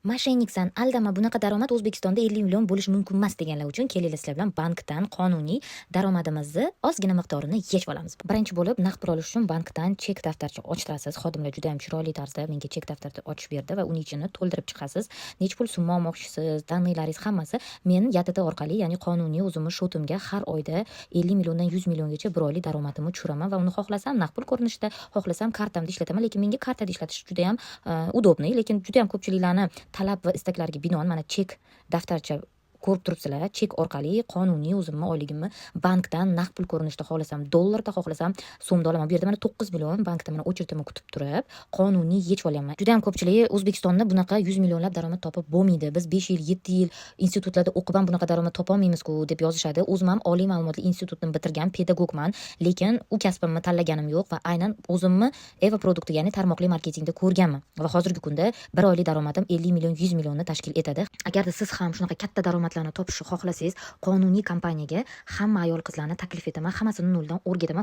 Мошенник san, aldama, bunaqa daromad O'zbekistonda 50 million bo'lishi mumkin emas deganlar uchun kelinglar, sizlar bilan bankdan qonuniy daromadimizni ozgina miqdorini yechib olamiz. Birinchi bo'lib naqd pul olish uchun bankdan chek daftarcha ochtirasiz. Xodimlar juda ham chiroyli tarzda menga chek daftarni ochib berdi va uni ichini to'ldirib chiqasiz. Necha pul summa olmoqchisiz, данный laringiz hammasi. Men YTT orqali, ya'ni qonuniy o'zimni счёт imga har oyda 50 milliondan 100 milliongacha bir oylik daromadimni tushiraman va uni xohlasam naqd pul ko'rinishida, xohlasam kartamda ishlataman, lekin menga kartada ishlatish juda ham удобный, lekin juda ham ko'pchiliklarni talab va istaklariga binoan mana chek daftarcha ko'rib turibsizlar. Chek orqali qonuniy o'zimni oyligimni bankdan naqd pul ko'rinishida, xohlasam dollarda, xohlasam so'mda olaman. Bu yerda mana 9 million bankda mana очередь imni kutib turib, qonuniy yechib olyapman. Juda ham ko'pchilik O'zbekistonda bunaqa 100 millionlab daromad topib bo'lmaydi, biz 5 yil, 7 yil institutlarda o'qib ham bunaqa daromad topolmaymizku deb yozishadi. O'zim ham oliy ma'lumotli institutni bitirgan pedagogman, lekin u kasbimni tanlaganim yo'q va aynan o'zimni Eva продукт i, ya'ni tarmoqli marketingda ko'rganman va hozirgi kunda bir oylik daromadim 50 million, 100 millionni tashkil etadi. Agarda siz ham shunaqa katta daromadlarni topishni xohlasangiz, qonuniy kompaniyaga hamma ayol qizlarni taklif etaman, hammasini noldan o'rgataman.